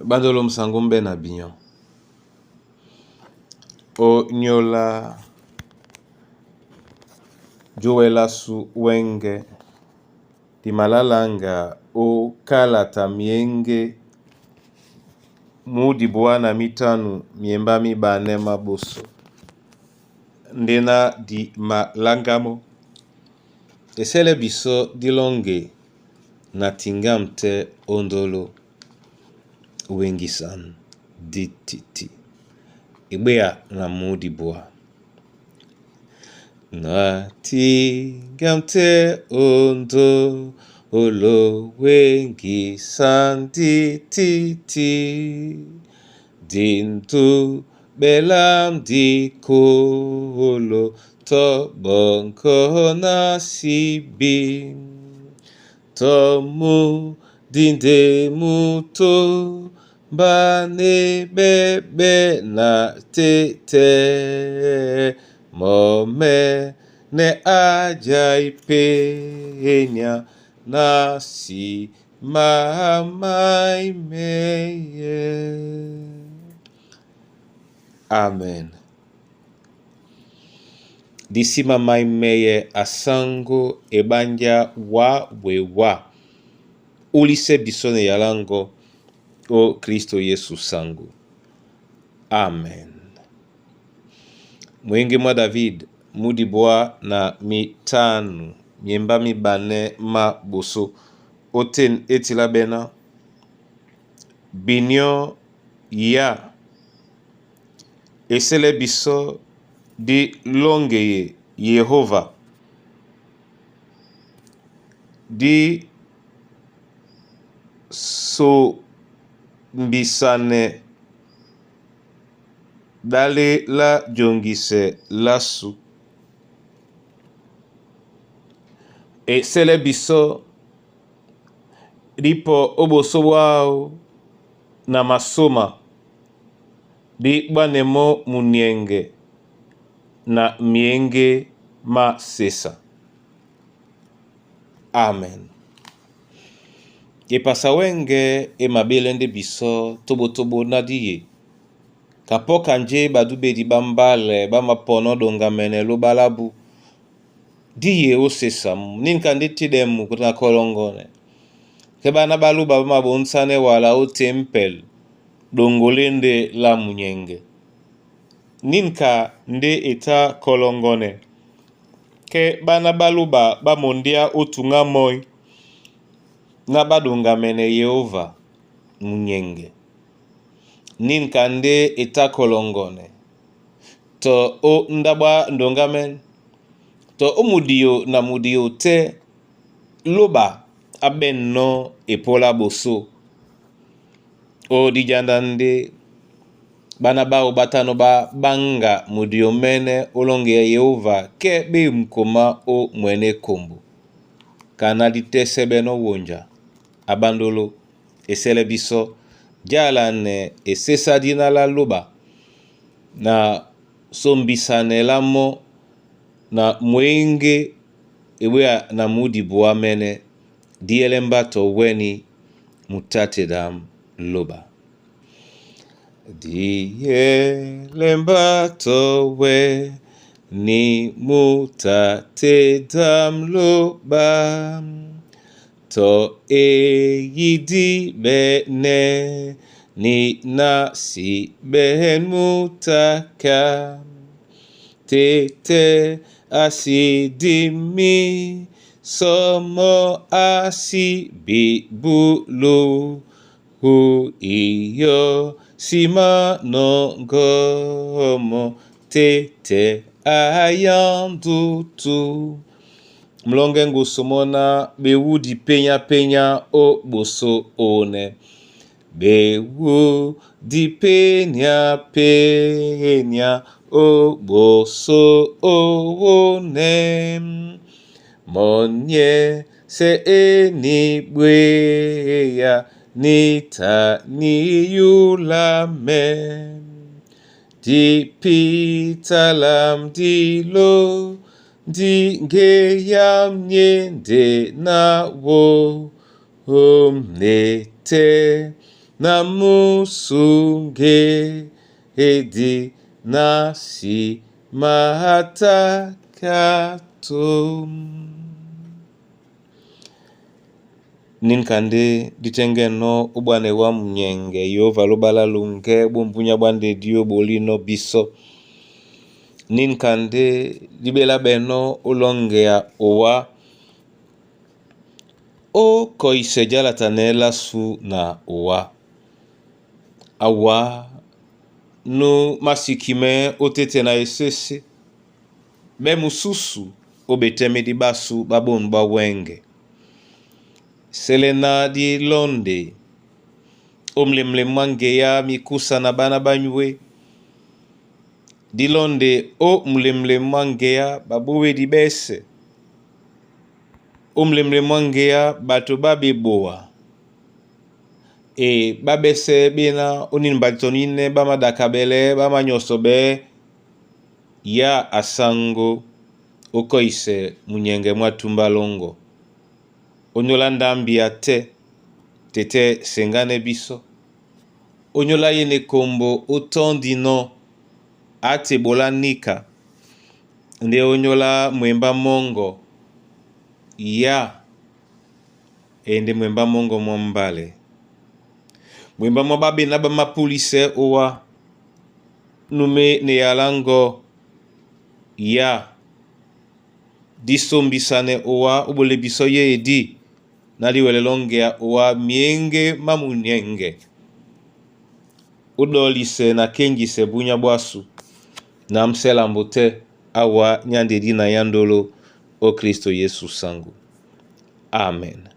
Bandolo musango mbe na binyo. O nyola jowelasu wenge dimalalanga o kalata myéŋgé mu 15 myémbá míbanɛ́ má ɓosó ndé ná di maláŋgámɔ́. Esɛ́lɛ́ bisɔ́ dí lɔ́ŋge na tiŋgám tɛ́ óndóló weŋgisan dí titi eɓéa na mú dibúá. Na tiŋgám tɛ́ óndóló weŋgisan dí titi di ndúɓɛ́ lá dikolo tɔ́ ɓɔŋgɔ ná síbí. Tɔ́ mú di ndé mutó mbanéɓɛ́ɓɛ́ na tɛ́tɛ́ mɔ́mɛ́nɛ́ á jái penya na simamáimɛ́yɛ́. Amen. Disimamaimɛyɛ asáŋgó e ɓánjá wǎ we wá úlísɛ́ bisɔ́ na eyaláŋgɔ́ ó Kristo Yesu saŋgó. Amen. Mwéŋgé mwá David mú 15 myémbá míbanɛ́ má ɓosó ótên é tilá ɓɛ́ ná: Binyɔ́ Yá, esɛ́lɛ́ bisɔ́ dí lɔ́ŋgeye Yehóva, dí sombisanɛ ɗálé lá joŋgisɛ lásū. Esɛ́lɛ́ bisɔ́ dí pɔ ó ɓosó ɓwáō na masóma, dí ɓwánɛ mɔ́ munyɛŋgɛ na myěŋgé má sesa. Amen. Epasa wɛ́ŋgɛ̄ é maɓélɛ́ ndé bisɔ́ toɓotoɓo ná dí ye, kapɔ́ kanjé ɓadúɓédi ɓá mbálɛ ɓá mapɔnɔ́ ɗoŋgamɛnɛ lóɓá lábū. Dí ye ó sesa mú, nínika ndé tíɗɛ́ mu na kɔlɔŋgɔnɛ. Kɛ́ ɓána ɓá lóɓa ɓá maɓonсánɛ́ wala ó těmpɛl ɗoŋgo lá e ndé lá munyɛŋgɛ. Nínika ndé e tá kɔlɔŋgɔnɛ kɛ́ ɓána ɓá lóɓa ɓá mondíá ó tuŋ á mɔ́í ná ɓá ɗoŋgamɛnɛ Yehóva munyɛŋgɛ. Nínika ndé e tá kɔlɔŋgɔnɛ tɔ ó ndáɓo á ndoŋgámɛ́n, tɔ ó mudiyo na mudiyo tɛ́ lóɓa á ɓɛ̂nnɔ́ epólá ɓosó. Ó díjánda ndé ɓána ɓáō ɓá tánɔ́ ɓá ɓáŋga mudiyo mɛ́nɛ́ ó lɔ́ŋgeyɛ́ Yehóva kɛ́ ɓé mukomá ó mwɛ̌n é kombo. Kaná dí tɛ́sɛ́ ɓɛ́nɔ́ wonja. A ɓándoló esɛ́lɛ́ bisɔ́ jálanɛ esésá díná lá lóɓa na sombisanɛ lá mɔ́ na mwěŋgé eɓéa na mú dibúá mɛ́nɛ́ díɛ́lɛ́ mbá tɔ wɛ́ni mutáte ɗám lóɓa. Díɛ́lɛ́ mbá tɔ wɛ́ni mutáte ɗám lóɓa. Tɔ eyídíɓɛ́nɛ́ ní na síɓɛ́n mutáka. Tɛ́tɛ́ á sídímí sɔmɔ́ á síbíbúlú. Hu iyɔ́ símánɔŋgɔ́mɔ́ tɛ́tɛ́ á yándútú. Mlɔ́ŋgɛ́ ŋgosò mɔ́ ná ɓewú di penya-penya ó ɓosó ónɛ́. Ɓewú di penya-penya ó ɓosó ónɛ́. Mɔ́ nyɛ́sɛ̄ e níɓwéya níta níyúlamɛ́. Dí píta lam díló ndí ŋgéyám nyéndé náwō. Netɛ́ Na musunge edi na nsima atakato. Ninkande ditengeno ubwane wa munyenge Yehova lobala lunge bombunya bwa ndedio bolino biso. Ninkande dibela beno olonge ya owa o koise jalata lasu na owa. Awa nu masikime otete na esese be mususu obetemedi basu babonu ba wenge. Selena di londe omlemle mwangeya mikusa na bana banywe dilonde o mlemle mwangeya babowedi bese omlemle mwangeya bato babeboa e babese bena onini balitonine bamadakabele bamanyoso be ya asango okoise munyenge mwa tumbalongo onyola ndambi ya te tete sengane biso onyola ye ne kombo otondino atebola nika nde onyola mwemba mongo ya ende mwemba mongo mwa mbale mwemba mwa babena bamapulise owa nume ne yalango ya disombisane owa obole biso ye edi na liwele longea owa mienge mamunyenge udolise na kengise bunya bwasu na mselambo te awa nyandedi na yandolo o Kristo Yesu sangu. Amen.